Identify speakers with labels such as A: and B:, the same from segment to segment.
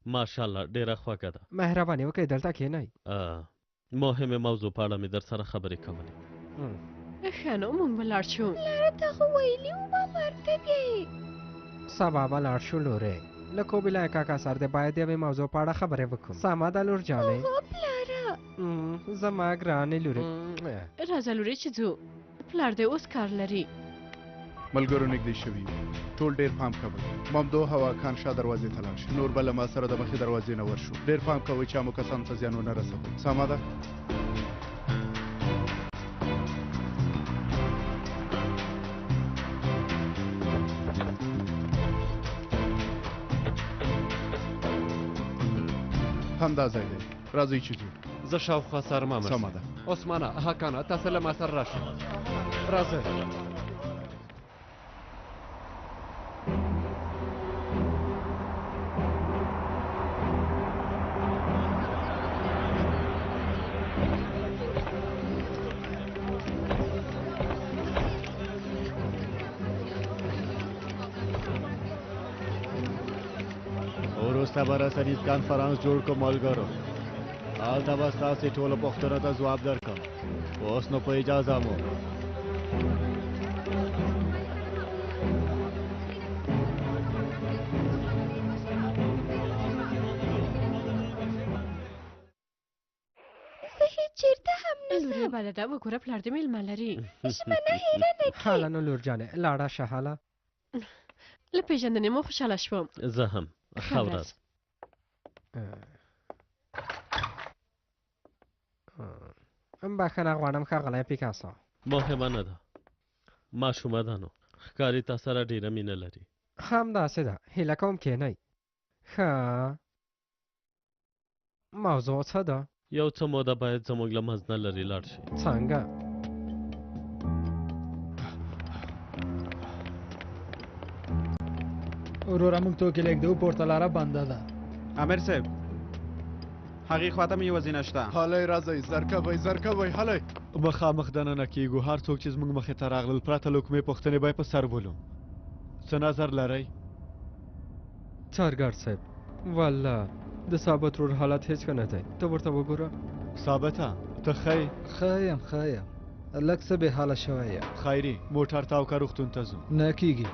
A: ماشاءالله ډېره خوږه ده.
B: مهرباني وکړئ دلته کښېنئ.
A: مهمې موضوع په اړه مې در سره خبرې کولې.
C: ښه نو موږ به لاړ شو.
D: پلاره تا خو ویلي وو ما مرګ ته بیایې.
B: سبا به لاړ شو لورې. له کوبیلای کاکا سره دې باید د یوې موضوع په اړه خبرې وکړم. سمه ده لور جانې؟
D: هو پلاره.
B: زما ګرانې لورې.
C: راځه لورې چې ځو، پلار دې اوس کار لري.
E: ملګرو نږدې شوي یو، ټول ډېر پام کوئ. ممدوح او اکان شا دروازې ته لاړ شئ، نور به له ما سره د مخې دروازې نه ورشو. ډېر پام کوئ چې عامو کسانو ته زیان ونه رسوئ. سمه ده؟ همدا ځای دی، راځئ چې ځو.
F: زه شاوخوا څارم امر.
E: سمه ده.
F: عثمانه، هاکانه، تاسو له ما سره راشئ. راځئ.
G: وروسته به رسنیز کانفرنس جوړ کړو ملګرو، هلته به ستاسې ټولو پوښتنو ته ځواب درکړم. اوس نو په اجازه مو.
D: زه هېڅ چېرته هم نه ځم.
C: لورې بلده وګوره، پلار دې مېلمه لري.
D: ژمنه هېره نه کړې.
B: هله نو لور جانې لاړه شه. هله.
C: له پېژندنې مو خوشحاله شوم.
A: زه هم. ښه ورځ.
B: بښنه غواړم ښاغلی پیکاسو.
A: مهمه نه ده، ماشومه ده نو ښکاري تا سره ډېره مینه لري.
B: همداسې ده، هیله کوم کښېنئ. ښه، موضوع څه ده؟
A: یو څه موده باید زموږ له منځ نه لرې لاړ شي.
B: څنګه؟
H: وروره موږ توکي لېږدوو، پورته لاره بنده ده.
I: امیر صاحب، هغې خواته مې یوه زینه شته.
E: هلئ راځئ، زر کوئ، زر کوئ، هلئ.
G: مخامخ دننه کېږو، هر څوک چې زموږ مخې ته راغلل پرته له کومې پوښتنې به یې په سر ولو. څه نظر لرئ؟
B: څارګر صاحب، والله د ثابت ورور حالت هېڅ ښه نه دی، ته ورته وګوره.
G: ثابته، ته ښه یې؟
H: ښه یم، ښه یم، لږ څه بې حاله شوی یم.
G: خیري، موټر تاو که روغتون ته ځو.
H: نه کېږي،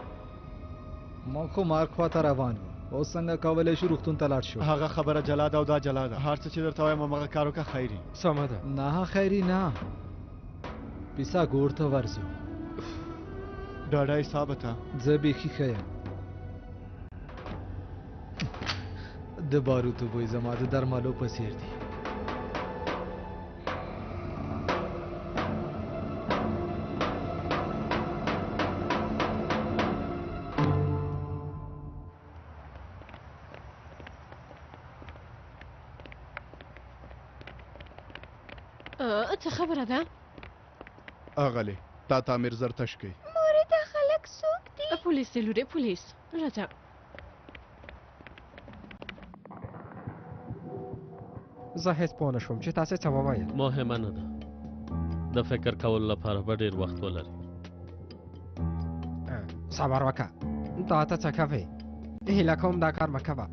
H: موږ خو مرګ خواته روان یو، اوس څنګه کولی شو روغتون ته لاړ شو؟
G: هغه خبره جلا ده او دا جلا ده، هر څه چې درته وایم هماغه کار وکړه. خیري.
B: سمه ده.
H: نه خیري نه، پیسا ګور ته ورځو.
G: ډاډه یې ثابته؟
H: زه بیخي ښه یم. د باروتو بوی زما د درملو په څیر دی.
C: څه خبره ده؟
E: اغلې، تا تعمیر زر تش کړئ.
D: مورې دا خلک څوک دي؟
C: پولیس دی لورې، پولیس. راځه.
B: زه هېڅ پوه نه شوم چې تاسې څه وویل.
A: مهمه نه ده، د فکر کولو لپاره به ډېر وخت ولري.
B: صبر وکړه، دا ته څه کوې؟ هیله کوم دا کار مه کوه.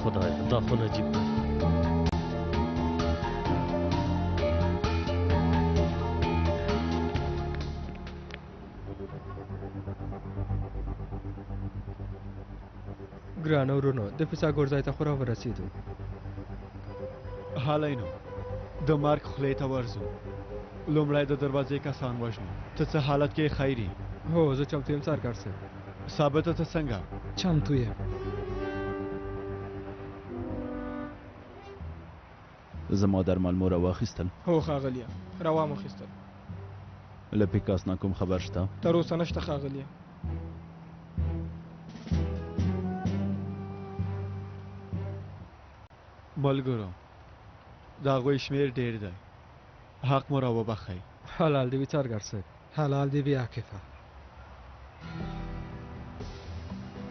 A: خدایا دا خو نجیب دی.
B: ګرانه ورونو، د فیثاغور ځای ته خو راورسېدو.
G: هلی نو د مرګ خولې ته ورځو. لومړی د دروازې کسان وژنو. ته څه حالت کې خیري؟
B: هو زه چمتو یم څارګر صاحب.
G: ثابته ته څنګه؟
H: چمتو یم.
J: زما درمل مو راواخیستل؟
K: هو ښاغلیه، راوامو خیستل.
J: له پیکاس نه کوم خبر شته؟
K: تر اوسه نشته ښاغلیه.
G: ملګرو، د هغوی شمېر ډېر دی، حق مو راوبخښئ.
B: حلال دې وي څارګر صاحب.
H: حلال دې وي عاکفه.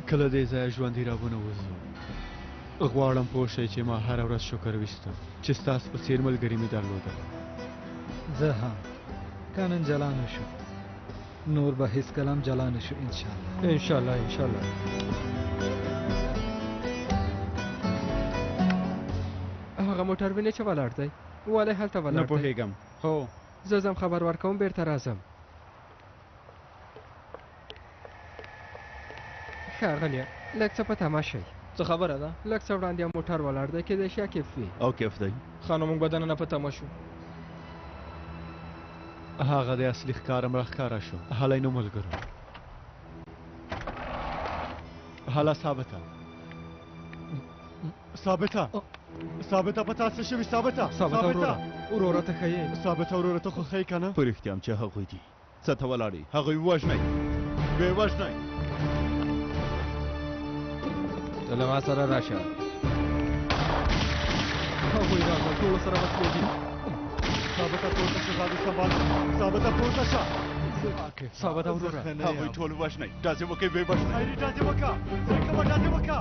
G: که له دې ځایه ژوندي راونه وځو، غواړم پوه شئ چې ما هره ورځ شکر ویستم چې ستاسو په څېر ملګري مې درلودل.
H: زه هم. که نن جلا نه شو، نور به هیڅکله هم جلا نه شو انشاءالله.
B: انشاءالله انشاءالله. هغه موټر وینې چې ولاړ دی؟ ولې هلته ولاړ دی؟
I: نه پوهېږم. هو
B: زه ځم خبر ورکوم، بیرته راځم. ښاغلیه، لږ څه په تمه شئ.
K: څه خبره ده؟
B: لږ څه وړاندې یو موټر ولاړ دی، کېدای شي عاکف وي.
J: عاکف دی.
K: ښه نو موږ به دننه په تمه شو.
G: هغه د اصلي ښکار هم راښکاره شو. هلی نو ملګرو، هله ثابته ثابته ثابته، په تا څه شوي؟ ثابته
B: ثابته وروره، وروره ته ښه یې؟
G: ثابته وروره ته خو ښه یې که نه؟
J: په رښتیا هم چې هغوی دي. څه ته ولاړ یې؟ هغوی ووژنئ، ویې وژنئ.
F: ته له ما سره راشه.
B: هغوی راغلل، ټولو سره وسلې دي.
G: ثابته پورته شه، ځان دې سمبال کړه. ثابته پورته شه.
B: ثابته وروره،
J: هغوی ټول ووژنئ. ډزې وکړئ، ویې وژنئ.
G: خیري ډزې وکړه، زر کوه ډزې وکړه.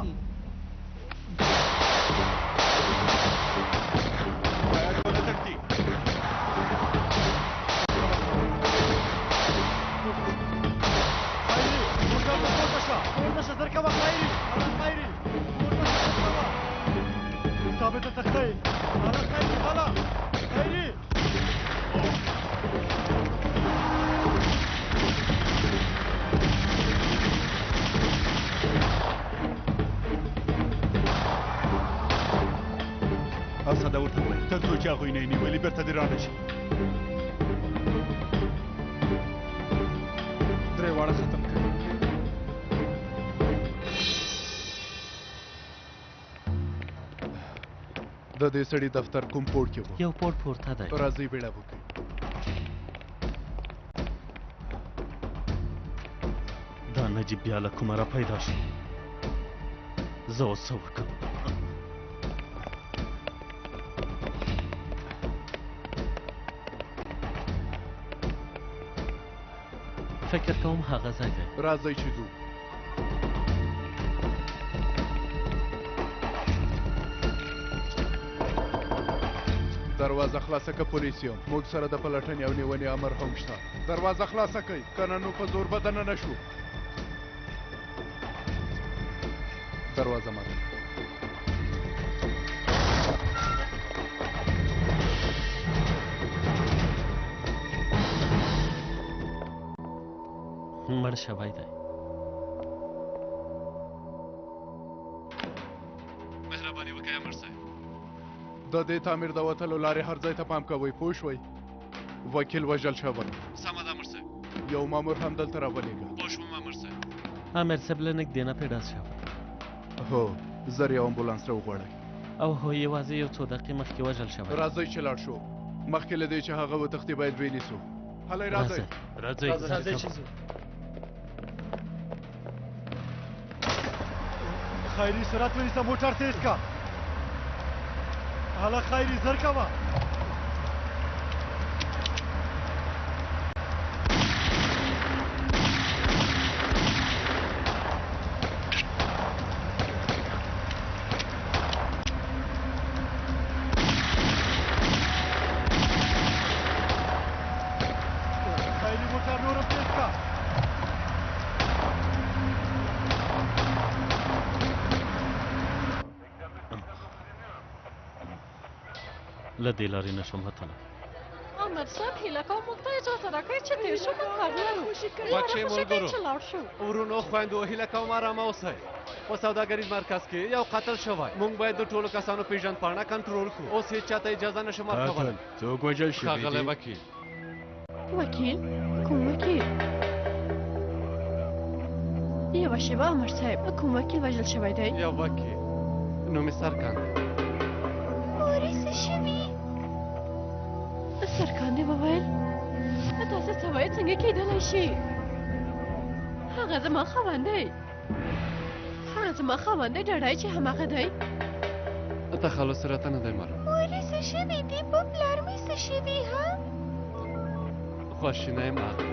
J: باید ونه تښتي.
G: خیري موټر ته پورته شه، پورته شه، زر کوه خیري. هله خیري پورته شه، زر کوه. ثابته ته ښه یې. هله خیري، هله خیري.
J: اسده ورته ووایه تر څو چې هغوی نه یې نیولي بېرته دې رانه شي.
K: درې واړه ختم کړئ.
E: د دې سړي دفتر کوم پوړ کې و؟
A: یو پوړ پورته دی.
E: راځئ بیړه وکړئ.
A: دا نجیب بیا له کومه را پیدا شو؟ زه اوس څه وکړم؟ فکر کوم هغه ځای دی.
E: راځئ چې ځو. دروازه خلاصه که پولیس یم. موږ سره د پلټنې او نیونې امر هم شته. دروازه خلاصه کړئ، که نه نو په زور به دننه شو. دروازه ماته کړه.
A: مړ شوی دی.
F: مهرباني وکړئ امر صاحب.
E: د دې تعمیر د وتلو لارې هر ځای ته پام کوئ، پوه شوئ؟ وکیل وژل شوی.
F: سمه ده امر صاحب.
E: یو مامور هم دلته راولېږه.
F: پوه شوم امر صاحب.
A: امر صاحب له نږدې نه پرې ډز شوی.
E: هو، زر یو امبولانس راوغواړئ.
A: او هو، یوازې یو څو دقیقې مخکې وژل شوی.
E: راځئ چې لاړ شو. مخکې له دې چې هغه وتښتي باید ویې نیسو. هلئ راځئ.
A: راځئ.
K: راځئ چې ځو.
G: خیري سرعت ونیسه، موټر تیز که. هله خیري زر کوه. خیري موټر نور هم تیز که.
A: له دې لارې نه شم وتلی.
C: امر صاحب، هیله کوم موږ ته اجازه راکړئ چې تېر شو، موږ کار لرو.
F: بچې
C: لاره خوشې کړئ
F: ملګرو،
C: چې لاړ شو.
F: ورونو خویندو، هیله کوم ارامه اوسئ. په سوداګریز مرکز کې یو قتل شوی. موږ باید د ټولو کسانو پیژندپاڼه کنټرول کړو. اوس هیڅ چا ته اجازه نشم ورکولی.
G: قتل څوک وژل شوی
F: ښاغلی
G: دی؟
F: وکیل.
C: وکیل؟ کوم وکیل؟ یوه شېبه امر صاحب، کوم وکیل وژل شوی دی؟
F: یو وکیل، نوم یې سرکان دی.
D: مورې څه شوي؟
C: سرکان دې وویل؟ تاسو څه وایئ؟ څنګه کېدلی شي؟ هغه زما خاوند دی، هغه زما خاوند دی. ډاډه چې هماغه دی؟
F: تخلص راته نه دی معلوم.
D: مورې څه شوي دي؟ په پلار مې څه شوي؟ ها
F: خواشینی یم اغلې.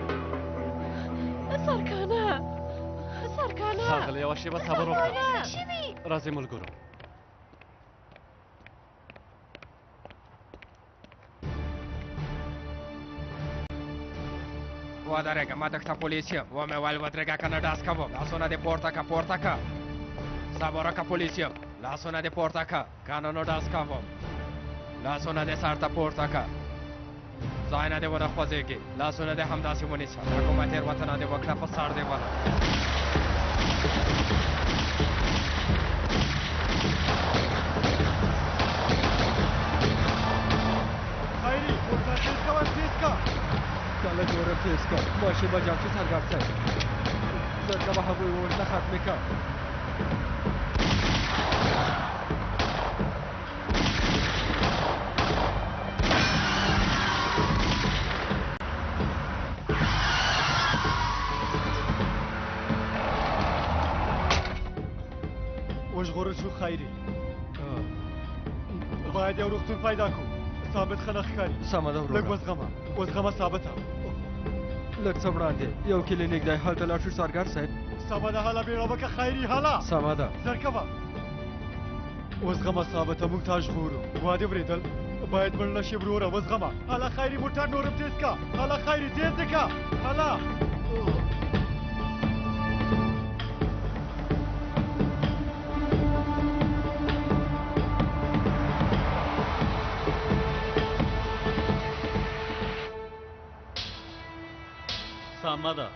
C: سرکانه، سرکانه.
F: اغلې یوه شېبه صبر وکړه.
D: څه شوي؟
F: راځئ ملګرو.
B: ودرېږه، مه تښته پولیس یم. ومې ویل ودرېږه که نه ډز کوم. لاسونه دې پورته که، پورته که. صبر وکړه پولیس یم. لاسونه دې پورته که، که نه نو ډز کوم. لاسونه دې سر ته پورته که، ځای نه دې ونه خوځېږي. لاسونه دې همداسې ونیسه. که کومه تېروتنه دې وکړه په سر دې وله.
G: خیري موټر تېز کوه، تېز که.
B: کله ګورم تېز که. ماشین به جام شي سرګر صاحب. زر کوه هغوی ووژنه، ختمې که.
G: وژغورل شو خیري. باید یو روغتون پیدا کړو. ثابت ښه نه ښکاري.
B: سمه ده
G: لږ
B: وروره.
G: وزغمه، وزغمه ثابته.
B: لږ څه وړاندې یو کلینیک دی، هلته لاړ شو سرګر صاحب.
G: سمه ده، هله بیړه وکړه خیري، هله.
B: سمه ده.
G: زر کوه. وزغمه ثابته، موږ تا ژغورو. وادې ورېدل، باید مړ نه شې وروره، وزغمه. هله خیري موټر نور هم تېز که. هله خیري تېز یې که، هله.
A: سمه ده.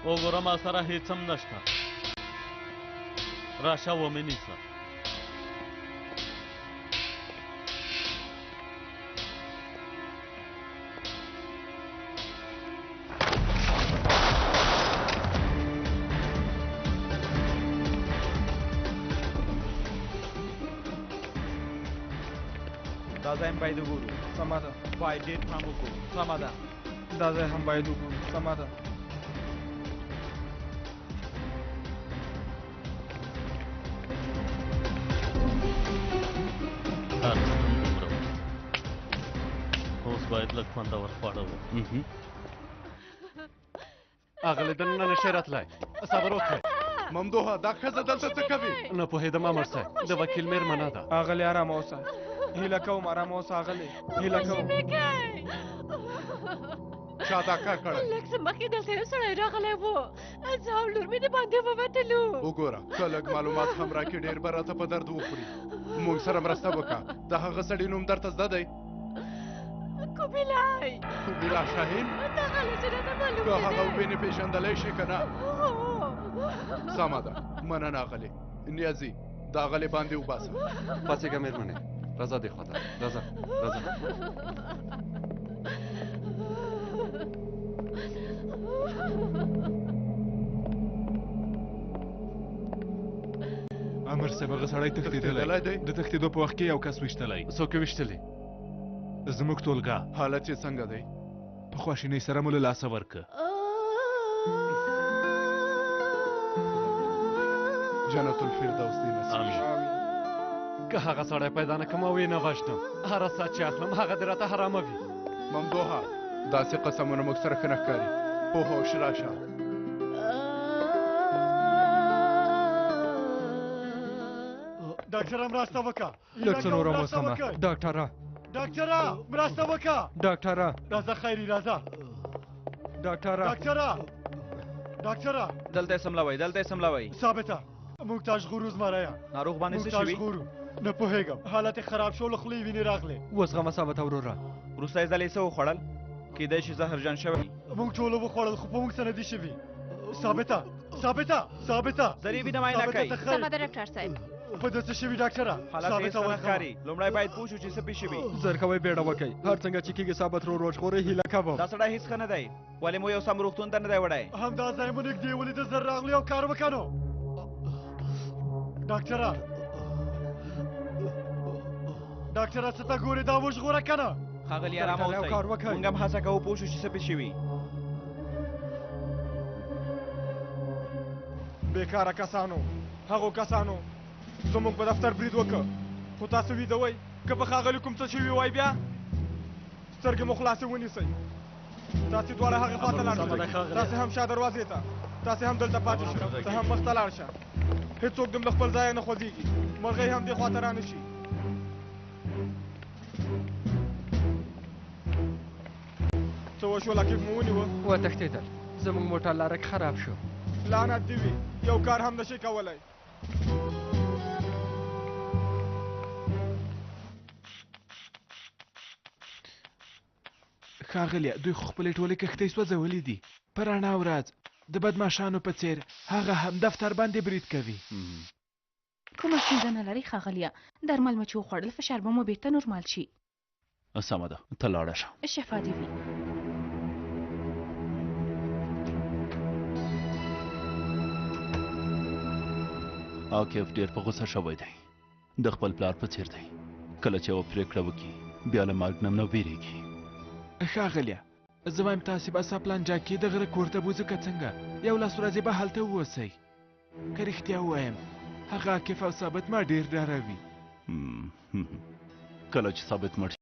A: وګوره ما سره هیڅ هم نشته. راشه ومې نیسه.
I: دا ځای هم باید وګورو.
K: سمه ده.
I: باید ډېر پام وکړو. سمه ده.
K: دا ځای هم باید وګورو. سمه ده.
A: هر څه هم دومره وو. اوس باید لږ خوندور خواړه وخورو.
F: اغلې دننه نه شي راتلی، صبر وکړئ.
E: ممدوحه دا ښځه دلته څه کوي؟
F: نه پوهېدم امر صاحب، د وکیل مېرمنه ده.
K: اغلې ارامه اوسه، هیله کوم ارامه اوسه اغلې، هیله کوم.
E: چا دا کار کړی؟
C: لږ څه مخکې دلته یو سړی راغلی و، زه او لور مې دباندې ووتلو.
E: وګوره که لږ معلومات هم راکړې ډېر به راته په درد وخوري. موږ سره مرسته وکړه. د هغه سړي نوم درته زده دی؟
C: کوبیلای.
E: کوبیلا شاهین؟
C: دا غلی چې راته معلوم
E: که
C: نه
E: هغه
C: دی.
E: ووینې پېژندلی شي که نه؟
C: هو.
E: سمه ده، مننه اغلې. نیازي دا اغلې باندې وباسه.
F: پاڅېږه مېرمنې، راځه دې خواته، راځه راځه.
L: امر صاحب هغه سړی تښتېدلی
E: دی.
L: د تښتېدو په وخت کې یو کس ویشتلی.
F: څوک یې ویشتلی؟
L: زموږ ټولګه.
E: حالت یې څنګه دی؟
L: په خواشینۍ سره مو له لاسه ورکه.
E: جنت الفردوس دې نصیب شي.
F: که هغه سړی پیدا نه کړم او ویې نه وژنم، هره ساعت چې اخلم هغه دې راته حراموي.
E: ممدوحه داسې قسمونه موږ سره ښه نه ښکاري. په هوښ راشه.
G: ډاکټره مرسته وکړه.
B: لږ څه نوره وزغمه ډاکټره.
G: ډاکټره مرسته وکړه.
B: ډاکټره
G: راځه خیري، راځه.
B: ډاکټره
G: ډاکټره ډاکټره
I: دلته یې سملوئ، دلته یې سملوئ.
G: ثابته موږ تا ژغورو زمریه.
I: ناروغ باندې
G: موږ
I: څه
G: تا
I: شوي؟
G: ژغورو. نه پوهېږم، حالت یې خراب شو، له خولې یې وینې راغلې.
B: وزغمه ثابته وروره.
I: وروستی ځل یې څه وخوړل؟ کیدای شي زهرجن شوی.
G: موږ ټولو وخوړل خو په موږ څه نه دي شوي. ثابته ثابته ثابته.
I: زر یې وینه معاینه
G: ثابته
I: کړئ.
G: ته ښه یې.
D: سمه ده ډاکټر صاحب.
G: په ده څه شوي ډاکټره؟
I: حالت یې
G: ثابته
I: هېڅ ښه نه
G: وزغمه.
I: ښکاري. لومړی باید پوه شو چې څه پېښ شوي.
B: زر کوئ، بیړه وکئ. هر څنګه چې کېږي ثابت ورور وژغورئ، هیله کوم.
I: دا سړی هېڅ ښه نه دی، ولې مو یو سم روغتون ته نه دی وړی؟
G: همدا ځای مو نږدې ولیده، زر راغلی او کار وکړو. ډاکټره ډاکټره څه ته ګورې؟ دا وژغوره که نه.
I: ښاغلی ارامه اوسئ، موږ هم هڅه کوو پوه شو چې څه پېښ شوي.
K: بېکاره کسانو، هغو کسانو زموږ په دفتر برید وکړ، خو تاسو ویده وئ. که په ښاغلي کوم څه شوي وای، بیا سترګې مو خلاصې ونیسئ. تاسې دواړه هغې خوا ته لاړ شئ، تاسې هم شا دروازې ته، تاسې هم دلته پاتې شئ، ته هم مخته لاړ شه. هېڅوک دم له خپل ځایه نه خوځېږي، مرغۍ هم دې خوا ته رانه شي. څه وشول؟ عاکف مو ونیوه؟
B: وتښتېدل، زموږ موټر لاره کې خراب شو.
K: لعنت دې وي، یو کار هم نشي کولی.
L: ښاغلیه، دوی خو خپلې ټولې کښتۍ سوځولې دي. په رڼا ورځ د بدمعاشانو په څېر هغه هم دفتر باندې برید کوي.
M: کومه ستونزه نه لرئ ښاغلیه، درمل مو چې وخوړل فشار به مو بیرته نورمال شي.
A: سمه ده، ته لاړه شه.
M: شفا دې وي.
J: عاکف ډېر په غوسه شوی دی، د خپل پلار په څېر دی. کله چې یوه پرېکړه وکړي بیا له مرګ نه نه وېرېږي.
L: ښاغلیه، زه وایم تاسې به ساپلانجا کې د غره کور ته بوځو که څنګه؟ یو لس ورځې به هلته واوسئ. که رښتیا ووایم هغه عاکف او ثابت ما ډېر ډاروي.
J: کله چې ثابت مړ شي،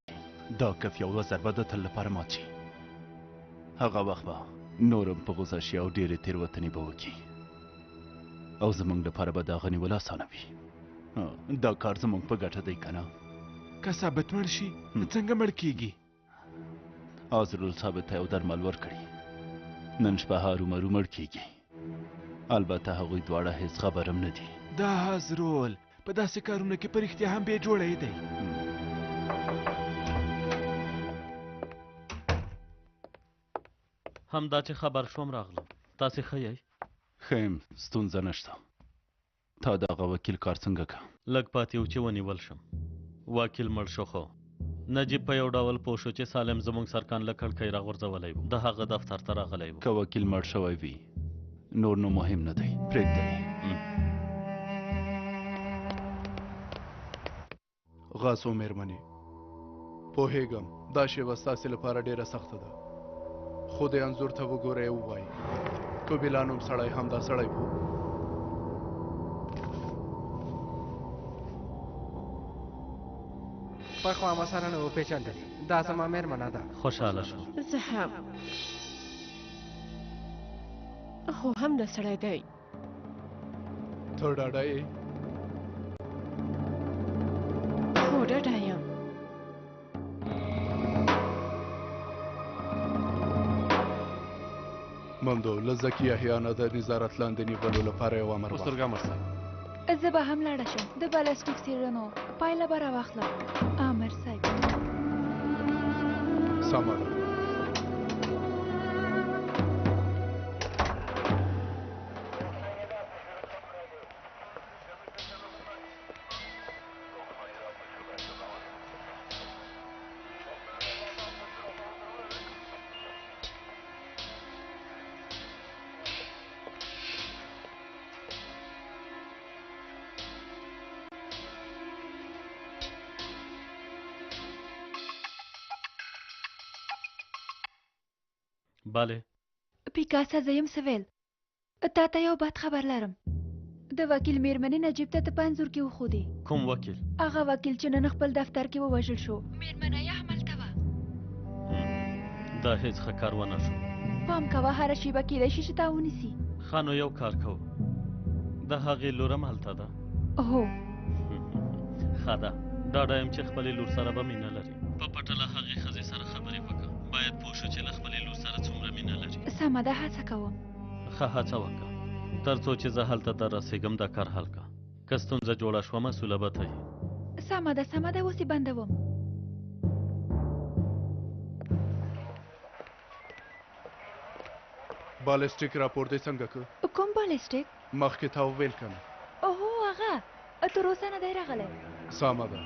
J: دا عاکف یوه ضربه د تل لپاره مات شي. هغه وخت به نور هم په غوسه شي او ډېرې تېروتنې به وکړي، او زموږ لپاره به د هغه نیول اسانه وي. دا کار زموږ په ګټه دی که نه؟
L: که ثابت مړ شي څنګه مړ کیږي؟
J: آزرول ثابت ته یو درمل ورکړي، نن شپه هرومرو مړ کیږي. البته هغوی دواړه هیڅ خبر هم نه دي.
L: دا آزرول په داسې کارونو کې په رښتیا هم بې جوړی دی.
A: همدا چې خبر شوم راغلم. تاسې ښه یئ؟
J: ښه یم، ستونزه نشته. تا د هغه وکیل کار څنګه که؟
A: لږ پاتې و چې ونیول شم. وکیل مړ شو، خو نجیب په یو ډول پوه شو چې سالم زموږ سرکان له کړکۍ راغورځولی و، د هغه دفتر ته راغلی و.
J: که وکیل مړ شوی وي نور نو مهم نه دی، پرېږده یې.
E: غاڅو مېرمنې، پوهېږم دا شېبه ستاسې لپاره ډېره سخته ده، خو دې انځور ته وګورئ او ووایئ کوبیلا نوم سړی همدا سړی و.
B: پخوا مو سره نه وو پېژندلي. دا زما مېرمنه ده.
A: خوشحاله شوم.
C: زه هم. هو همدا سړی دی.
E: ته ډاډه یې؟
C: هو ډاډه یم.
E: ممدو له ذکي یحیی نه د نظارت لاندې نیولو لپاره یو امر واخله.
F: امر صاحب.
D: زه به هم لاړه شم، د بالستیک څېړنو پایله به راواخلم. امر صاحب.
E: سمه ده.
A: بله.
D: پیکاسا، زه یم سویل. تا ته یو بد خبر لرم. د وکیل میرمنې نجیب ته ته په انځور کې وښودې.
A: کوم وکیل؟
D: هغه وکیل چې نن خپل دفتر کې ووژل شو. میرمنه یې هملته وه.
A: دا هیڅ ښه کار ونه شو.
D: پام کوه، هره شیبه کیدای شي چې تا ونیسي.
A: ښه نو یو کار کوو، د هغې لور هم هلته ده.
D: هو.
A: ښه ده، ډاډه یم چې خپلې لور سره به مینه لري. په پټه له هغې ښځې سره خبرې وکړه، باید پوه شو چې له خپلې لور سره څومره مینه لري.
D: سمه ده، هڅه کوم.
A: ښه هڅه وکړه، تر څو چې زه هلته در رسېږم دا کار حل کړه. که ستونزه جوړه شوه مسؤله به ته یې.
D: سمه ده، سمه ده، اوس یې بندوم.
E: بالستیک راپور دې څنګه که؟
D: کوم بالستیک؟
E: مخکې تا وویل که نه؟
D: اوهو، هغه تر اوسه نه دی راغلی.
E: سمه ده،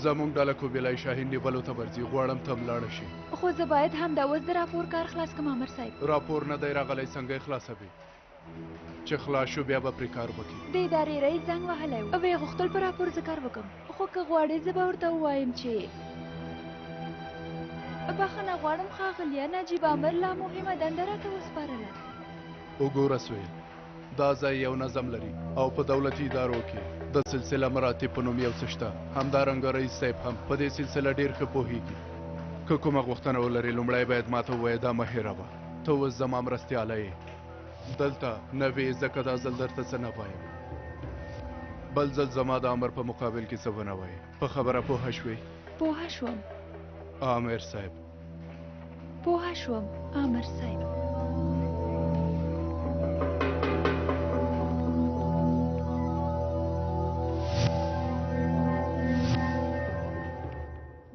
E: زموږ ډله کوبیلای شاهین نیولو ته ورځي، غواړم ته هم لاړه شې.
D: خو زه باید همدا اوس د راپور کار خلاص کړم امر صاحب.
E: راپور نه دی راغلی، څنګه یې خلاصوې؟ چې خلاص شو بیا به پرې کار وکړي.
D: د ادارې رئیس زنګ وهلی و، ویې غوښتل په راپور زه کار وکړم، خو که غواړې زه به ورته ووایم چې. بخښنه غواړم ښاغلیه، نجیب آمر لا مهمه دنده راته وسپارله.
E: وګوره سهیل، دا ځای یو نظم لري او په دولتي ادارو کې د سلسله مراتب په نوم یو څه شته. همدارنګه رئیس صاحب هم په دې سلسله ډېر ښه پوهیږي. که کومه غوښتنه ولرې لومړی باید ماته ووایې، دا مه هېروه. ته اوس زما مرستیاله یې، دلته نه وې، ځکه دا ځل درته څه نه وایم. بل ځل زما د امر په مقابل کې څه ونه وایې. په خبره پوهه شوې؟
D: پوهه شوم.
E: آمر صاحب.
D: پوهه شوم آمر صاحب.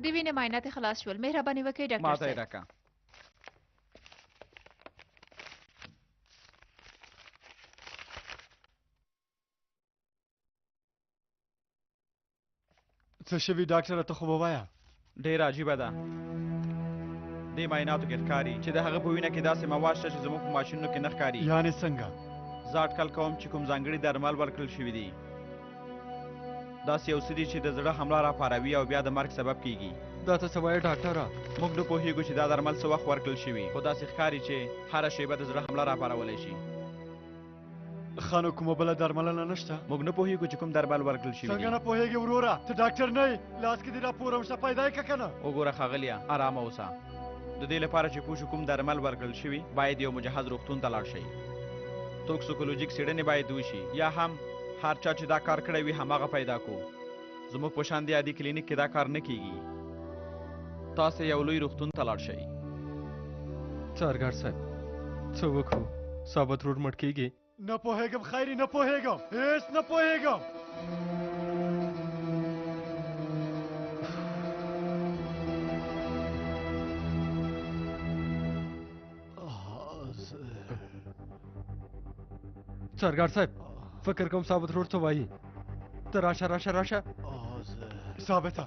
N: د وینې معاینات خلاص شول، مهرباني وکړئ ډاکټر
I: ماته یې
N: صاحب.
I: راکړه.
G: څه شوي ډاکټره، ته خو ووایه.
I: ډېره عجیبه ده. دې معایناتو کې ښکاري چې د هغه په وینه کې داسې مواد شته چې زموږ په ماشینونو کې نه ښکاري.
G: یعنې څنګه؟
I: زه اټکل کوم چې کوم ځانګړي درمل ورکړل شوي دي. داسې یو څه دي چې د زړه حمله راپاروي او بیا د مرګ سبب کیږي.
B: دا ته څه وایې ډاکټره؟
I: موږ نه پوهیږو چې دا درمل څه وخت ورکړل شوي، خو داسې ښکاري چې هره شیبه د زړه حمله راپارولی شي.
G: ښه نو کومه بله درملنه نشته؟
I: موږ نه پوهیږو چې کوم درمل ورکړل شوي
G: څنګه
I: دي.
G: نه پوهیږې وروره؟ ته ډاکټر نه یې، لاس کې دې راپور هم شته، پیدا یې که که نه؟
I: وګوره ښاغلیه، ارامه اوسه. د دې لپاره چې پوه شو کوم درمل ورکړل شوي، باید یو مجهز روغتون ته لاړ شئ. توکسیکولوژیک څېړنې باید وشي، یا هم هر چا چې دا کار کړی وي هماغه پیدا کو. زموږ په شان دې عادي کلینیک کې دا کار نه کیږي. تاسې یو لوی روغتون ته لاړ شئ.
B: څارګر صاحب، څه وکړو؟ ثابت ورور مړ کیږي؟
G: نه پوهېږم خیري، نه پوهېږم، هېڅ نه پوهېږم.
B: څارګر صاحب، فکر کوم ثابت ورور څه وایي. ته راشه راشه راشه.
G: ثابته،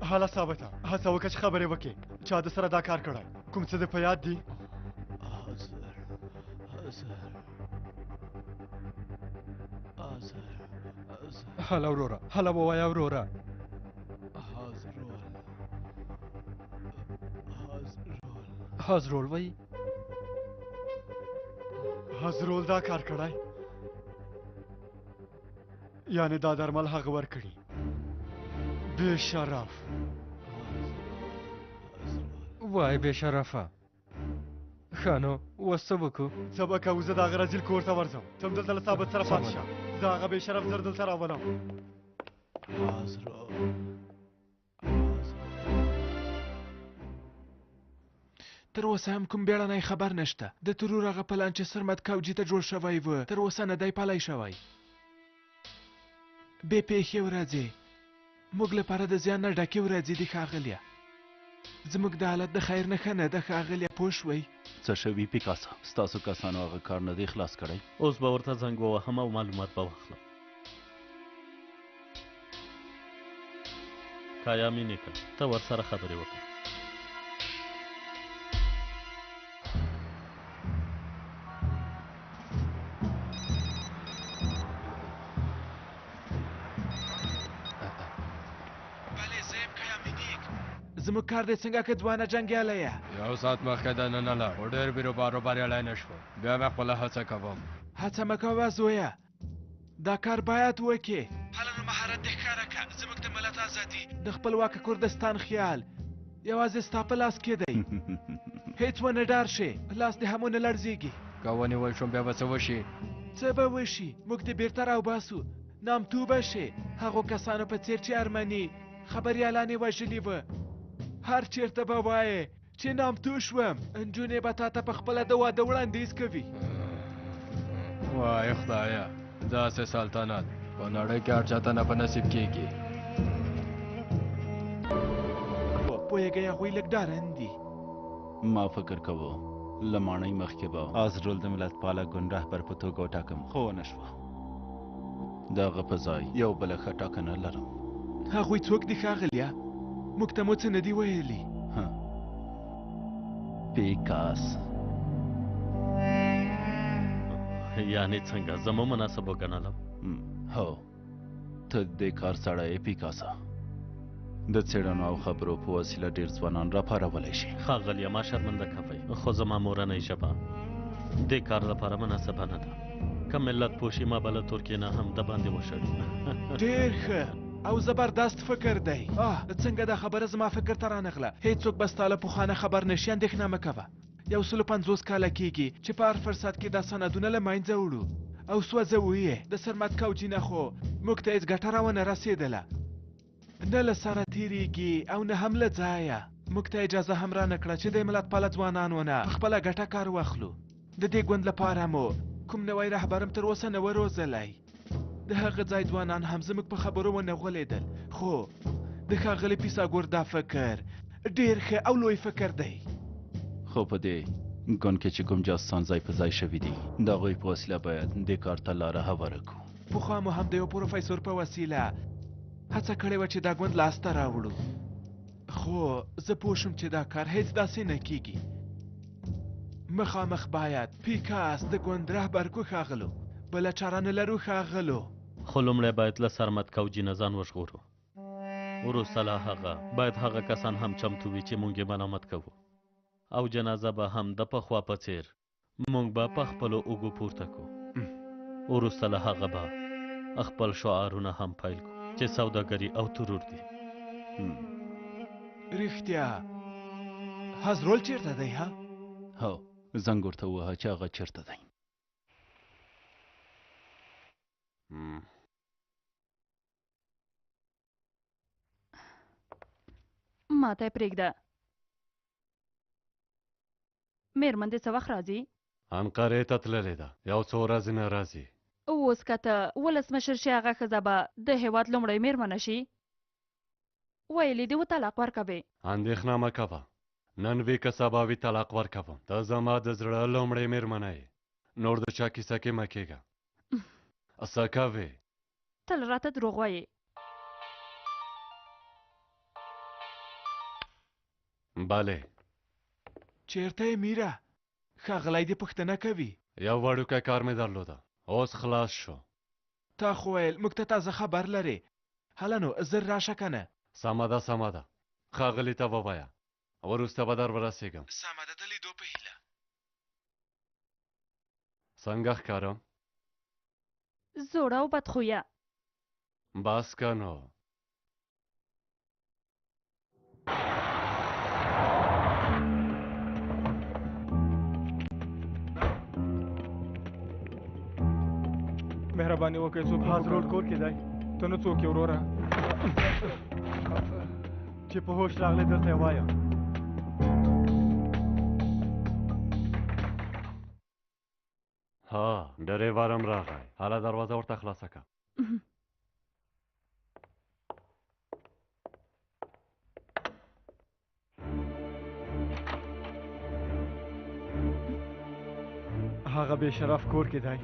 G: هله ثابته، هڅه وکړه چې خبرې وکړې. چا د سره دا کار کړی؟ کوم څه دې په یاد دي؟
B: هله وروره، هله ووایه وروره. حاضرول وایي؟
G: حاضرول دا کار کړی، یعنې دا درمل هغه ورکړي. بې شرف.
B: وای بې شرفه. ښه نو اوس څه وکړو؟
G: څه به کوو؟ زه د هغه رزیل کور ته ورځم، ته هم دلته له ثابت سره پاتې شه. زه هغه بې شرف زر دلته راولم.
L: تر اوسه هم کوم بیړنی خبر نشته. د ترور هغه پلان چې سرمد کوجي ته جوړ شوی و تر اوسه نه دی پلی شوی. بې پیښې ورځې موږ لپاره د زیان نه ډکې ورځې دي ښاغلیه. زموږ د حالت د خیر نښه نه ده ښاغلیه، پوه شوئ؟
J: څه شوي پیکاسا؟ ستاسو کسانو هغه کار نه دی خلاص کړی؟
A: اوس به ورته زنګ ووهم او معلومات به واخلم. کایا مې نیکه، ته ورسره خبرې وکړه.
L: زموږ کار دی څنګه که ځوانه جنګیالیه؟
B: یو ساعت مخکې دننه لاړ، خو ډېر بیروبارو بریالی نه شوم. بیا مې خپله هڅه کوم.
L: هڅه مه کوه زویه، دا کار باید وکړې. هله نو مهارت دې ښکاره کړه. زموږ د ملت ازادي، د خپلواکه کردستان خیال یوازې ستا په لاس کې دی. هیڅ ونه ډار شې، لاس دې هم ونه لړزېږي.
B: که ونیول شوم بیا به څه وشي؟
L: څه به وشي؟ موږ دې بېرته راوباسو، نامتو به شې، هغو کسانو په څېر چې ارمني خبریالان یې وژلي وه. هر چېرته به وایې چې نامتو شوم، نجونې به تا ته په خپله د واده وړاندیز کوي.
B: وای خدایه، داسې سلطنت په نړۍ کې هر چا ته نه په نصیب کېږي.
L: پوهېږئ هغوی لږ ډارن دي.
J: ما فکر کوو له ماڼۍ مخکې به آزرول د ملتپاله ګوند رهبر په توګه وټاکم، خو ونه شوه. د هغه په ځای یو بله ښه ټاکنه لرم.
L: هغوی څوک دي ښاغلیه؟ موږ ته مو څه نه دي ویلي.
J: پیکاس.
A: یعنې څنګه؟ زه مو مناسب وګڼلم؟
J: هو، ته د دې کار سړی یې پیکاسا. د څېړنو او خبرو په وسیله ډېر ځوانان راپارولی شي.
A: ښاغلیه، ما شرمنده کوئ، خو زما مورنۍ ژبه دې کار لپاره مناسبه نه ده. که ملت پوه شي، ما به له ترکیې نه هم دباندې وشړي.
L: ډېر ښه او زبردست فکر دی. آه، څنګه دا خبره زما فکر ته رانغله. هېڅوک به ستا له پخوا نه خبر نه شي، اندېښنه مه کوه. 150 کاله کېږي چې په هر فرصت کې دا سندونه له منځه وړو او سوځوو یې. د سرمت کوجي نه خو موږ ته هېڅ ګټه راونه رسېدله، نه له سره تېرېږي او نه هم له ځایه. موږ ته اجازه هم رانه کړه چې د ملتپاله ځوانانو نه په خپله ګټه کار واخلو. د دې ګوند لپاره مو کوم نوی رهبر هم تر اوسه نه و روزلی. د هغه ځای ځوانان هم زموږ په خبرو ونه غولېدل، خو د ښاغلي پیساګور دا فکر ډېر ښه او لوی فکر دی.
J: خو په دې ګوند کې چې کوم جاسوسان ځای په ځای شوي دي، د هغوی په وسیله باید دې کار ته لاره هواره کړو.
L: پخوا مو هم د یو پروفیسور په وسیله هڅه کړې وه چې دا ګوند لاسته راوړو، خو زه پوه شوم چې دا کار هېڅ داسې نه کېږي. مخامخ باید پیکاس د ګوند رهبر کو ښاغلو، بله چاره نه لرو ښاغلو.
A: خو لومړی باید له سرمت کوجي نه ځان وژغورو. وروسته له هغه باید هغه کسان هم چمتو وي چې مونږ یې ملامت کوو، او جنازه به هم د پخوا په څېر مونږ به په خپلو اوږو پورته کو. وروسته له هغه به خپل شعارونه هم پیل کو چې سوداګري او ترور دي.
L: رښتیا حضرول چېرته دی؟ ها
J: هو، زنګ ورته ووهه چې هغه چېرته دی.
O: ما ته یې پرېږده. مېرمن دې څه وخت راځي؟
F: انقرې ته تللې ده، یو څو ورځې نه راځي.
O: اوس که ته ولسمشر شې، هغه ښځه به د هېواد لومړۍ مېرمنه شي. ویلي دې و طلاق ورکوې.
F: اندېښنه مه کوه، نن وي که سبا وي طلاق ورکوم. ته زما د زړه لومړۍ مېرمنه یې، نور د چا کیسه کې مه کېږه. څه کوې؟
O: تل راته دروغ وایې.
F: بله.
L: چېرته یې میره؟ ښاغلی دې پوښتنه کوي.
F: یو وړوکی کار مې درلوده، اوس خلاص شو.
L: تا خو ویل موږ ته تازه خبر لرې. هله نو زر راشه که نه.
F: سمه ده، سمه ده، ښاغلي ته ووایه، وروسته به در ورسېږم.
L: سمه ده، د لیدو په هیله.
F: څنګه ښکارم؟
O: زوړ او بدخویه.
F: بس که نو.
K: مهرباني وکړئ څوک
G: حاضرول کور کې دی.
K: ته نه څوک یې وروره؟
G: چې په هوښ راغلی درته یې وایم.
F: ها، ډریور هم راغی. هله دروازه ورته خلاصه که.
G: هغه بې شرف کور کې دی.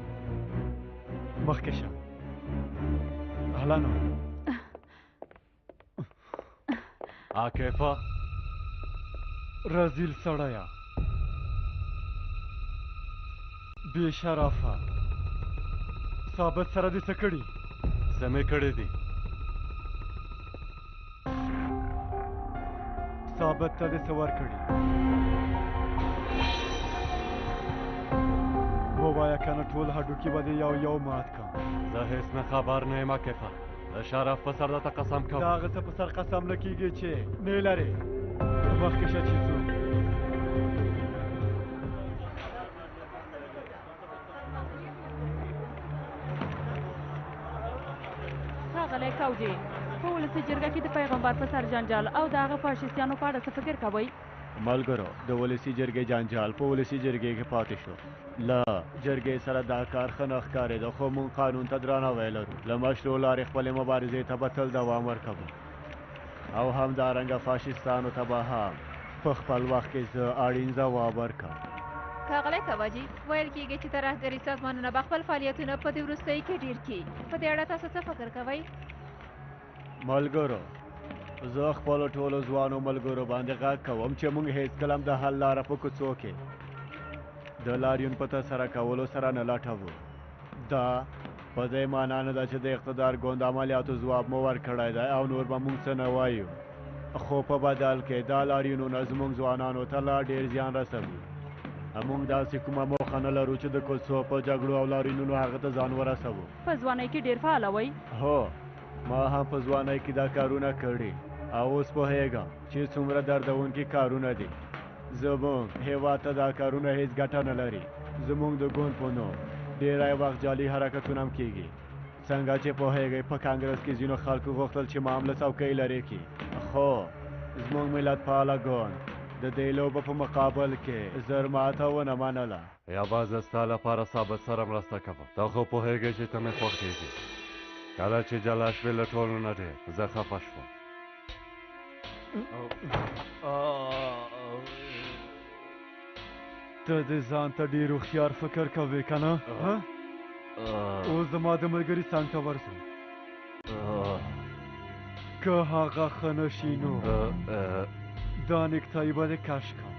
G: مخکې شه. هله نو.
F: عاکفه.
G: رزیل سړیه، بې شرفه، ثابت سره دې څه کړي؟
F: څه مې کړي دي؟
G: ثابت ته دې څه ورکړي؟ ووایه که نه ټول هډوکي به دې یو یو مات کړم.
F: زه هېڅ نه خبر نه یم عاکفه. د شرف په سر درته قسم کوم.
G: د هغه څه په سر قسم نه کېږي چې نه یې لرې. مخکې شه چې ځو.
O: ښاغلی کوجي، په ولسي جرګه کې د پیغمبر په سر جنجال او د هغه فاشیستانو په اړه څه فکر کوئ؟
G: ملګرو، د ولسي جرګې جنجال په ولسي جرګې کې پاتې شو. له جرګې سره دا کار ښه نه ښکارېده، خو موږ قانون ته درناوی لرو. له مشروع لارې خپلې مبارزې ته به تل دوام ورکوو او همدارنګه فاشیستانو ته به هم په خپل وخت کې زه اړین ځواب ورکړم.
N: ښاغلی کواجي، ویل کېږي چې ترهګریز سازمانونه به خپل فعالیتونه په دې وروستیو کې ډېر کړي. په دې اړه تاسو څه فکر کوئ؟
G: ملګرو، زه خپلو ټولو ځوانو ملګرو باندې غږ کوم چې موږ هېڅکله هم د حل لاره په کوڅو کې د لاریون په ترسره کولو سره نه لټوو. دا په دې معنا نه ده چې د اقتدار ګوند عملیاتو ځواب مو ورکړی دی او نور به موږ څه نه وایو. خو په بدل کې دا لاریونونه زموږ ځوانانو ته لا ډېر زیان رسوي. موږ داسې کومه موخه نه لرو چې د کوڅو په جګړو او لاریونونو هغه ته ځان ورسوو.
O: په ځوانۍ کې ډېر فعاله وئ؟
G: هو، ما هم په ځوانۍ کې دا کارونه کړي او اوس پوهېږم چې څومره دردونکي کارونه دي. زموږ هېواد ته دا کارونه هېڅ ګټه نه لري. زموږ د ګوند په نوم ډېری وخت جعلي حرکتونه هم کېږي. څنګه چې پوهېږئ په کانګرس کې ځینو خلکو غوښتل چې ما هم له څوکۍ لرې کړي، خو زموږ ملتپاله ګوند د دې لوبو په مقابل کې زر ماته ونه منله.
F: یوازې ستا لپاره ثابت سره مرسته کوم. ته خو پوهېږې چې ته مې خوښېږې. کله چې جلا شوې له ټولو نه ډېر زه خفه شوم.
G: ته دې ځان ته ډېر هوښیار فکر کوې که نه؟ اوس زما د ملګري څنګ ته ورځو. که هغه ښه نه شي نو دا نکتایي به دې کش کړم.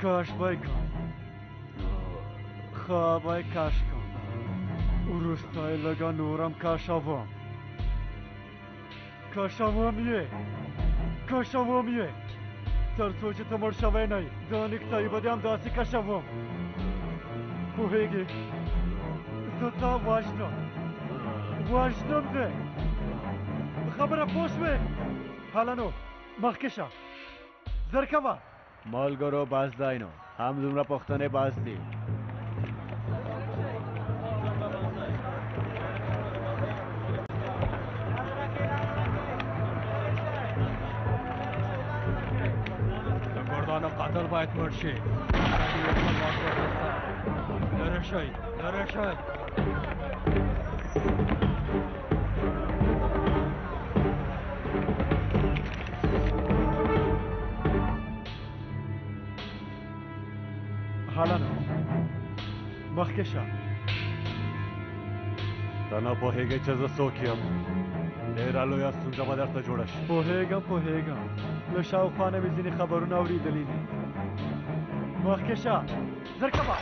G: کش به یې کړم، ښه به یې کش کړم، وروسته یې لږه نور هم کشوم. کشوم یې، کشوم یې، تر څو چې ته مړ شوی نه یې. دا نکتایي به دې همداسې کشوم. پوهېږې زه تا وژنم، وژنم دې. خبره پوه شوې؟ هله نو مخکې شه، زر کوه. ملګرو بس دی نو، همدومره پوښتنې بس دي.
B: د ګردانو قاتل باید مړ شي. لرې شئ، لرې شئ.
G: هله نو مخکې شه.
F: ته نه پوهېږې چې زه څوک یم. ډېره لویه ستونزه به درته جوړه شي.
G: پوهېږم، پوهېږم. له شاوخوا نه مې ځینې خبرونه اورېدلي دي. مخکې شه، زر کوه.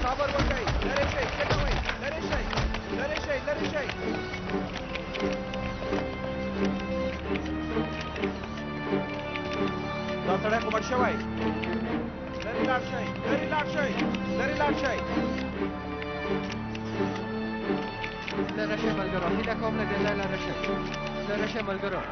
I: صبر وکړئ، لرې شئ، څه کوئ؟ لرې شئ، لرې شئ، لرې شئ. دا سړی خو مړ شوی. لرې لاړ شئ، لرې لاړ شئ، لرې لاړ شئ.
B: لرې شئ ملګرو، هیله کوم له دې ځایه لرې شئ، لرې شئ ملګرو.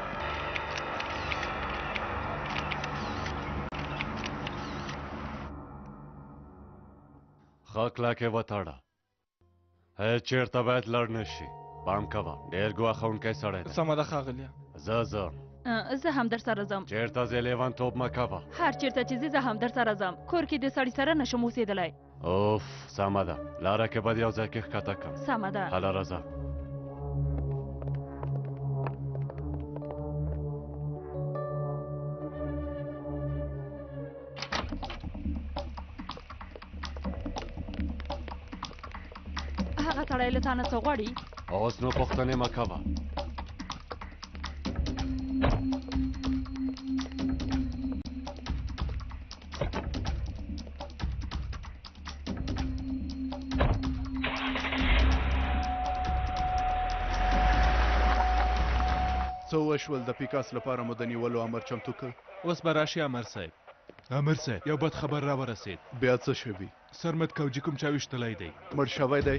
F: ښه کلک یې وتړه، هېڅ چېرته باید لړ نه شي. پام کوه، ډېر ګواښونکی سړی دی.
K: سمه ده ښاغلیه.
F: زه ځم.
O: زه هم درسره ځم.
F: چېرته ځې؟ لیونتوب مه کوه.
O: هر چېرته چې ځې زه هم درسره ځم. کور کې د سړي سره نشم اوسېدلی.
F: اوف، سمه ده، لاره کې به دې یو ځای کې ښکته کړم.
O: سمه ده.
F: هله راځه.
O: هغه سړی له تا نه څه غواړي؟
F: اوس نو پوښتنې مه کوه.
E: څه وشول؟ د پیکاس لپاره مو د نیولو امر چمتو کړ.
L: اوس به راشي امر صاحب. امر صاحب، یو بد خبر راورسېد.
E: بیا څه شوي؟
L: سرمد کوجي کوم چا ویشتلی دی.
E: مړ شوی دی؟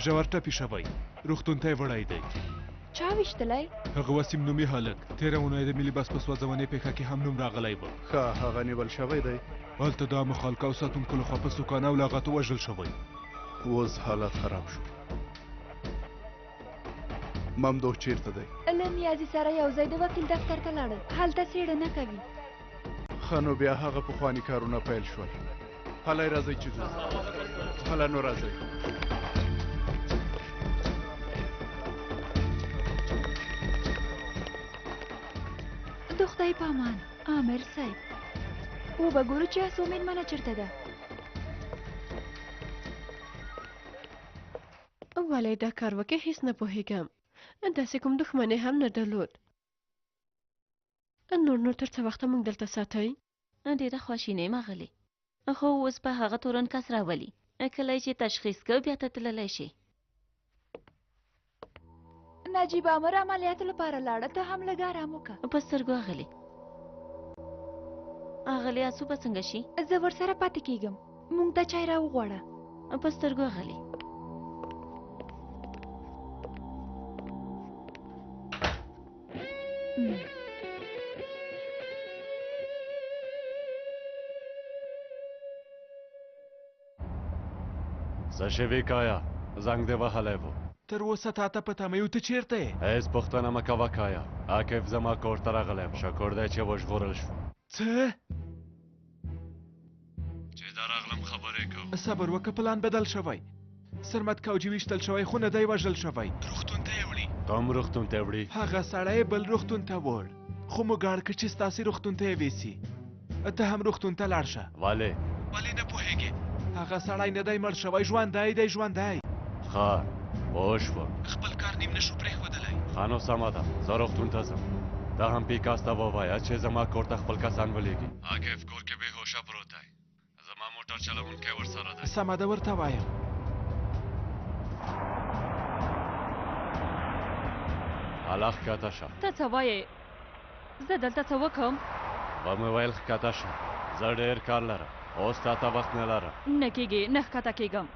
L: ژور ټپي شوی، روغتون ته یې وړی دی.
D: چا ویشتلی؟
L: هغه وسیم نومي هلک، تېره اونۍ د ملي بس په سوځونې پېښه کې هم نوم راغلی و.
E: ښه، هغه نیول شوی دی؟
L: هلته د عامو خلکو او ساتونکو لخوا په سوکانو او لغتو وژل شوی.
E: اوس حالت خراب شو. ممدوح چیرته دی؟
D: له نیازي سره یو ځای د وکیل دفتر ته لاړل، هلته څېړنه کوي.
E: ښه نو بیا هغه پخواني کارونه پیل شول. هلی راځئ چې ځو. هله نو راځئ.
D: د خدای په امان آمر صاحب. وبه ګورو چې اسو مېلمنه چېرته ده.
C: ولې دا کار وکړي هیڅ نه پوهېږم. داسې کوم دښمن یې هم نه درلود. نور نو تر څه وخته موږ دلته ساتئ؟
P: ډېره خواشینې یم اغلې، خو اوس به هغه تورن کس راولي. کله یې چې تشخیص کړ بیا ته تللی شې.
D: نجیب امر عملیاتو لپاره لاړه، ته هم لږ ارام وکړه.
P: په سترګو اغلې. اغلې اسو به څنګه شي؟
D: زه ورسره پاتې کېږم، موږ ته چای راوغواړه.
P: په سترګو اغلې.
F: څه شوي کایا؟ زنګ دې وهلی و.
L: تر اوسه تا ته په تمه یو، ته چېرته یې؟
F: هېڅ پوښتنه مه کوه کایا، عاکف زما کور ته راغلی و، شکر دی چې وژغورل شو.
L: څه؟
F: چې درغلم خبرې کوو.
L: صبر وکړه، پلان بدل شوی. سرمد کوجي ویشتل شوی خو نه دی وژل شوی. روغتون ته یې وړي.
F: کوم روغتون ته وړي؟
L: هغه سړی یې بل روغتون ته وړ، خو موږ اړ کړ چې ستاسې روغتون ته یې ویسي. ته هم روغتون ته لاړ شه.
F: ولې؟
L: ولې نه پوهېږې؟ هغه سړی نه دی مړ شوی، ژوندی دی، ژوندی.
F: ښه، پوه شوم.
L: خپل کار نیم نه شو پرېښودلی.
F: ښه نو سمه ده، زه روغتون ته ځم. ته هم پیکاس ته ووایه چې زما کور ته خپل کسان ولېږي. عاکف کور کې بې هوشه پروت دی، زما موټر چلوونکی ورسره دی.
L: سمه ده، ورته وایم.
F: هله ښکته شه.
O: ته څه وایې؟ زه دلته څه وکم؟
F: ومې ویل ښکته شه، زه ډېر کار لرم، اوس تا ته وخت نه لرم.
O: نه کېږي، نه ښکته کېږم.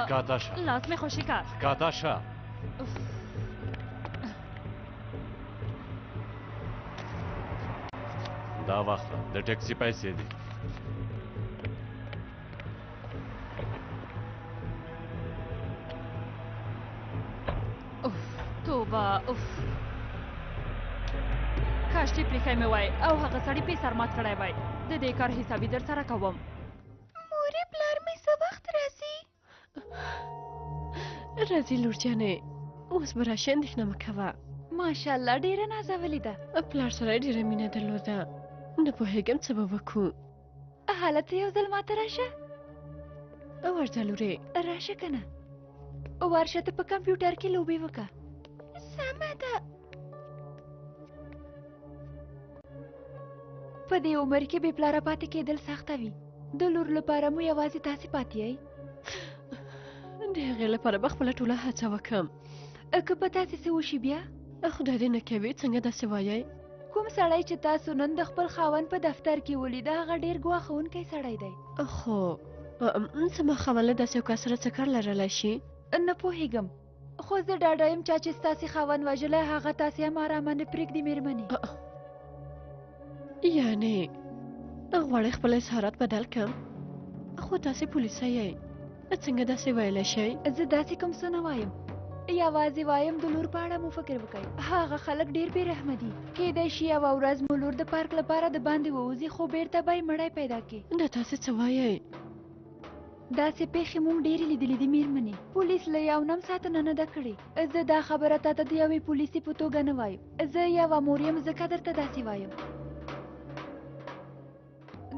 F: ښکته شه.
O: لاس مې خوشې که.
F: ښکته شه. دا واخله، د ټکسي پیسې دي.
O: اوف توبه اوف، کاش چې پرېښی مې وای او هغه سړي پې سر مات کړی وای. د دې کار حسابي در سره کوم.
D: مورې پلار مې څه وخت راځي؟
C: راځي لور جانې، اوس به راشي، اندېښنه مه کوه.
D: ماشاءالله ډېره نازولې ده.
C: پلار سره یې ډېره مینه درلوده، نه پوهېږم څه به وکړو.
D: هله ته یو ځل ماته راشه.
C: ورځه لورې.
D: راشه که نه، ورشه ته په کمپیوټر کې لوبې وکړه. سمه ده. په دې عمر کې بې پلاره پاتې کېدل سخته وي. د لور لپاره مو یوازې تاسې پاتې یئ.
C: د هغې لپاره به خپله ټوله هڅه وکړم.
D: که په تاسې څه وشي بیا؟
C: خدای دې نه کوي، څنګه داسې وایئ؟
D: کوم سړی چې تاسو نن د خپل خاوند په دفتر کې ولید، هغه ډېر ګواښونکی سړی دی.
C: خو زما خاوند له داسې یو کس سره څه کار لرلی شي؟
D: نه پوهېږم، خو زه ډاډه یم چا چې ستاسې خاوند وژلی هغه تاسې هم ارامه نه پرېږدي مېرمنې.
C: یعنې غواړئ خپل اظهارات بدل کړم؟ خو تاسې پولیسه یئ، څنګه داسې ویلی شئ؟
D: زه داسې کوم څه نه وایم، یوازې وایم د لور په اړه مو فکر وکړئ. هغه خلک ډېر بې رحمه دي. کیدای شي یوه ورځ مو لور د پارک لپاره د باندې ووځي، خو بیرته به یې مړی پیدا کړي.
C: دا تاسې څه وایئ؟
D: داسې پېښې مونږ ډېرې لیدلې دي مېرمنې. پولیس له یو نم ساتنه نه ده کړې. زه دا خبره تا ته د یوې پولیسې په توګه نه وایم، زه یوه مور یم، ځکه درته داسې وایم.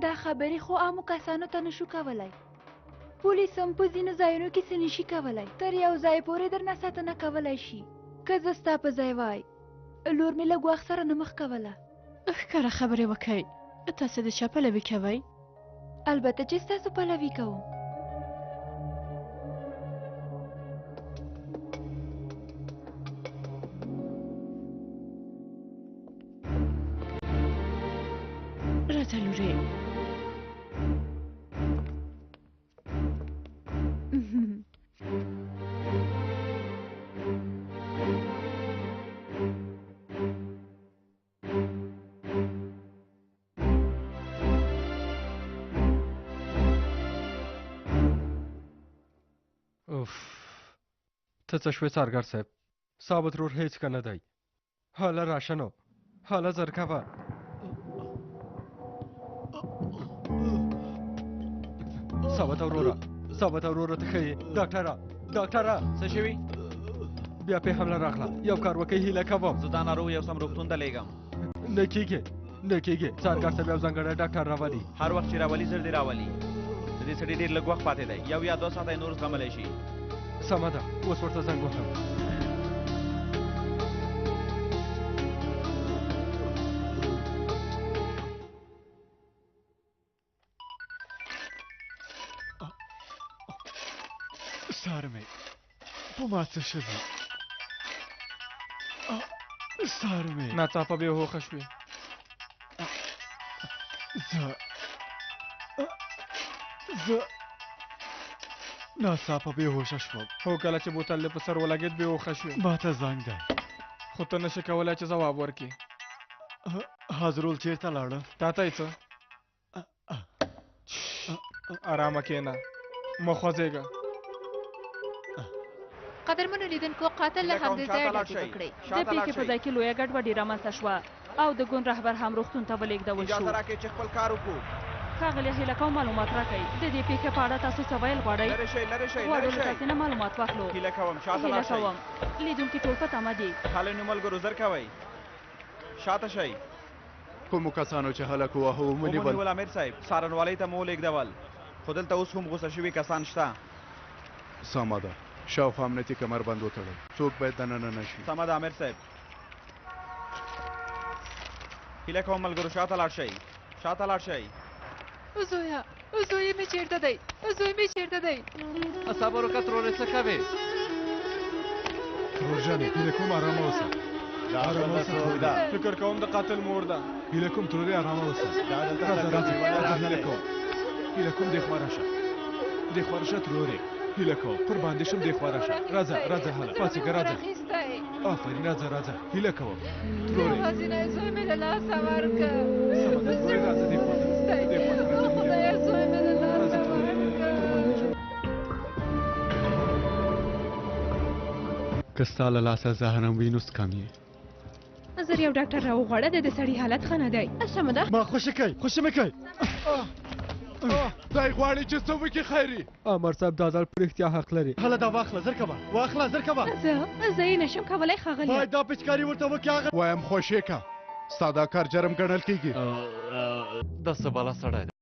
D: دا خبرې خو عامو کسانو ته نشو کولی. پولیس هم په ځینو ځایونو کې څه نشي کولی، تر یو ځای پورې درنه ساتنه کولی شي. که زه ستا په ځای وای، لور مې له ګواښ سره نه مخ کوله.
C: ښکاره خبرې وکړئ، تاسې د چا پلوي کوئ؟
D: البته چې ستاسو پلوي کوم.
C: راځه لورې.
H: اوف، ته
B: ته څه شوې څارګر صاحب؟ ستا ترور هېڅ ښه نه دی. هله راشه نو، هله زر کوه. ثابته وروره، ثابته وروره، ته ښه یې؟ ډاکټره، ډاکټره!
I: څه شوي؟
B: بیا پې حمله راغله. یو کار وکړئ، هیله کوم.
I: زه دا ناروغ یو سم روغتون ته لېږم.
B: نه کېږي، نه کېږي. څارګر صاحب یو ځانګړی ډاکټر راولي.
I: هر وخت چې راولي زر دې راولي. د دې سړي ډېر لږ وخت پاتې دی، یو یا دوه ساعته یې نور زغملی شي.
B: سمه ده، اوس ورته زنګ وهم.
L: سر مې په ما څه شوي؟ سر مې
K: ناڅاپه بې هوښه شوې.
L: زه ناڅاپه بې هوښه شوم.
K: هو، کله چې بوتل دې په سر ولګېد بې هوښه شوې.
L: ما ته زنګ دی.
K: خو ته نشې کولی چې ځواب ورکړې.
L: حاضرول چېرته لاړه؟
K: تا ته یې څه؟ ارامه کښېنه، مه خوځېږه.
N: قدرمنو لیدونکو، قاتل له همدې ځایه ډزې وکړې.
O: د پېښې په ځای کې لویه ګډوډي رامنځته شوه او د ګوند رهبر هم روغتون ته ولېږدول شو.
I: اجازه راکړئ چې خپل کار وکړو.
O: ښاغلیه، هیله کوم معلومات راکړئ. د دې پېښې په اړه تاسو څه ویل غواړئ؟
I: لرې شئ، لرې شئ،
O: غواړو
I: لرې
O: له
I: شئ.
O: تاسې نه معلومات واخلو.
I: هیله کوم شاته
O: هیله
I: لاړ شئ.
O: کوم. لیدونکي ټول په تمه دي.
I: هلئ نو ملګرو، زر کوئ، شاته شئ.
E: کومو کسانو چې هلک وواهه ومو
I: ومو
E: نیول؟
I: نیول امیر صاحب، څارنوالۍ ته مو ولېږدول، خو دلته اوس هم غوسه شوي کسان شته.
E: سمه ده، شاوخوا امنیتي کمربند وتړئ، څوک باید دننه نه شي.
I: سمه ده امیر صاحب. هیله کوم ملګرو شاته لاړ شئ، شاته لاړ شئ.
N: زویه، زوی مې چېرته دی؟ زوی مې چېرته دی؟
Q: صبر وکړه ترورې، څه کوې؟
R: ترور جانې، هیله کوم ارامه اوسه. ارامه اوسه ترورې.
K: فکر کوم د قاتل مور ده.
R: هیله کوم ترورې ارامه اوسه. راځه راځه راځه، هیله کوم، هیله کوم دې خوا راشه، دې خوا راشه ترورې، هیله کوم، قربان دې شم، دې خوا راشه. راځه راځه، هله پاڅېږه، راځه. آفرین، راځه راځه، هیله کوم ترورې.
N: یوازینی زوی مې له لاسه ورکړ.
R: سمه ده ترورې، راځه دې خوا ته، دې خوا ته راځه.
N: خدایه، زوی مې له لاسه ورکړ.
L: که ستا له لاسه زهرم وي نو څکم یې.
C: زر یو ډاکټر راوغواړه، د دې سړي حالت ښه نه دی. سمه ده.
L: ما خوشې کړئ، خوشې مې کړئ.
E: دی غواړي چې څه وکړي خیري.
B: امر صاحب دا ځل په رښتیا حق لري.
L: هله دا واخله، زر کوه، واخله، زر کوه.
C: زه یې نشم کولی ښاغلیه.
L: باید دا پچکاري ورته وکړي هغه.
E: وایم خوشې که، ستا دا کار جرم ګڼل کېږي.
F: دا څه بلا سړی دی.